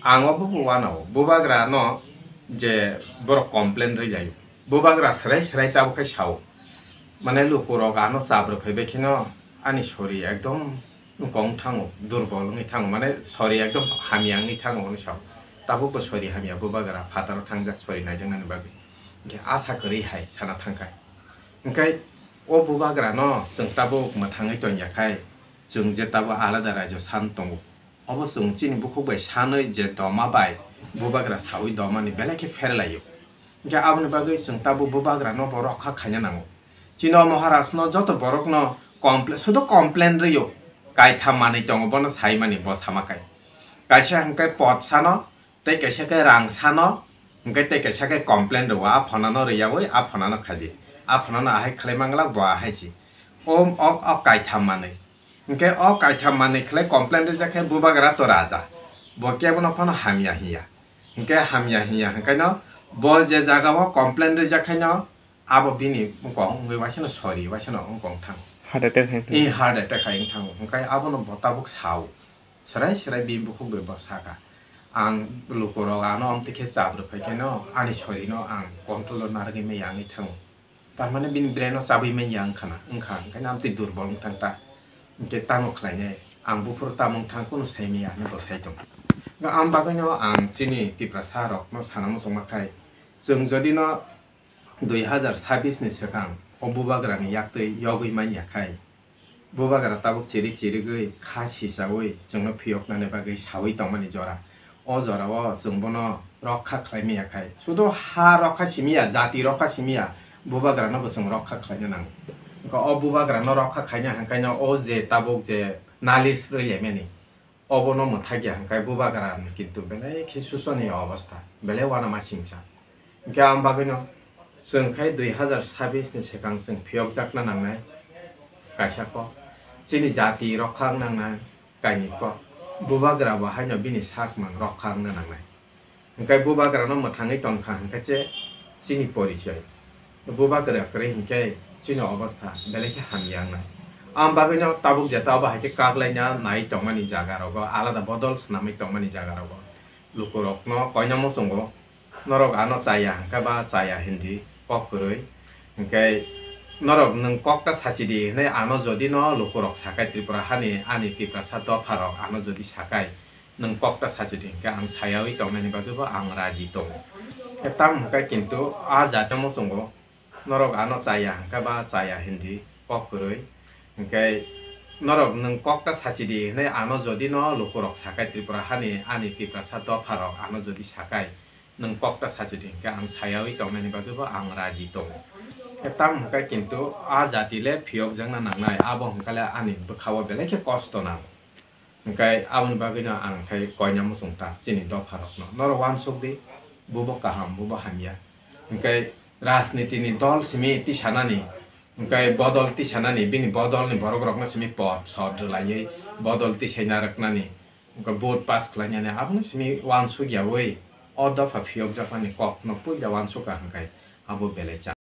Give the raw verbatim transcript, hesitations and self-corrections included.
Ang obo bo uanao, bubagra no je borok complain rwlaio. Bubagra srai srai tabuk khai sao. Mane lukurok ano chabrwk phaibai kheno ani sori ekdom wngkong thango, durbol wngwi thango, mane sori ekdom hamya wngwi thango hwnwi sao. Tabuk bo sori hamya bubagra phataro thangjak sori naijaknani bagwi. Hinkhe asa kwrwi hai sana thangkha. Hinkhe o bubagra no chwng tabuk mwthangwi tongya khai, chwng je tabuk alada raijo san tongo. Obo chwng chini bukhuk bai sanwi je doma bai bubagra sawi domani belai khe pherlaio. Hinkhe aboni bagwi chwng tabuk bubagra no bo rokha khaina nango. Chini o Maharaj no joto borok no compla-, sudo complain rwio. Kaitham manwi tongo bono saimani bo sama kai. Kaisa hinkhe pot sano, tei kaisa khe rang sano, hinkhe tei kaisa khe complain rwo, a phonano rwyawi a phonano khaidi. A phonano ahai khlai manglak bo ahai si. O, o, o kaitham manwi. Hinkhe o kaitham manwi khlai complain rijak khe bubagra to raja. Bo kebono phano hamya hinya. Hinkhe hamya hinya hinkhaino bo je jagao complain rijak khaino abo bini wngkong wngwi waisano sori waisano wngkong thang. Heart attack hai I thang. Heart attack hai wng thango. Hinkhe abono bo tabuk sao. Srai srai bini bukhuk bai bo saka. Ang lukurok ano amtwi khe chabrwk phai khaino ani sorino ang control o narwgwi maya wngwi thango. Tamani bini brain o chabwi manya wngkhana, wngkha, hinkhe amtwi durbol wngthang ta. Hinkhe tamo khlainai, ang buphuru tamo wngthang kunu saimaya hinwi bo sai tongo. Ang bagwino ang chini Tiprasa rokno sana muchungma khai, chwng jodi no dui hazar sabis ni swkang o bubagra ni yaktwi yogwi manya khai, bubagra tabuk chirik chirigwi kha sichawi chwngno phiyoknani bagwi sawi tongmani jora. O jorao chwng bono rokha khlai manya khai. Sudo ha rokha simiya, jati rokha simiya, bubagrano bo chwng rokha khlaina nango. Wngkha o bubagrano rokha khaina hwnkhaino o je tabuk je nalis rwlaimani, obono mwthakya hwnkhe bubagrani kintu belai khe susoni obostha, belai uanama singcha. Hinkhe ang bagwino chwng khai dui hazar sabis ni swkang chwng phiyokjakna nangnai kaisa kok, chini jati rokha wng nangnai kainwi kok, bubagra bo haino bini sakmang rokha wngna nangnai. Hinkhe bubagrano mwthangwi tongkha hinkhe che chini porichoi. Bubagra kwrwi hinkhe chini obostha belai khe hamya wngnai. Ang bagwino tabuk jeta obo hai khe kaklaina nai tongmani jaga rogo, alada bodol swnamwi tongmani jaga rogo lukurokno koina muchungo. Norok ano chaya hwnkhe ba chaya hindi kok kwrwi. Hinkhe norok nwng kokta sachidi hwnwi ano jodi no lukurok sakai Tripura hani ani Tiprasa dopharok ano jodi sakai nwng kokta sachidi hinkhe ang sayawi tongnani bagwi bo ang raji tongo. Khe tamo hwnkhe kintu a jati muchungo norok ano chaya hwnkhe ba chaya hindi kok kwrwi. Hinkhe norok nwng kokta sachidi hwnwi ano jodi no lukurok sakai Tripura hani ani Tiprasa dopharok ano jodi sakai nwng kokta sachidi hinkhe ang sayawi tongnani bagwi bo ang raji tongo. Khe tamo hwnkhe kintu a jati le phiyokjakna nangnai, abo hwnkhe le ani bwkhao belai khe kosto nango. Hinkhe aboni bagwino ang khai koina muchung ta chini dopharokno. Norok uansuk di, bubo kaham, bubo hamya. Hinkhe rajniti ni dol simi tisanani, hinkhe bodol tisanani, bini bodolni borokrokno simi pot sot rwlaiwi bodol tisaina rwknani, hinkhe vote pass khlainani abono simi uansukyawi o dopha phiyokjakmani kokno puila uansukha hinkhe abo belai cha.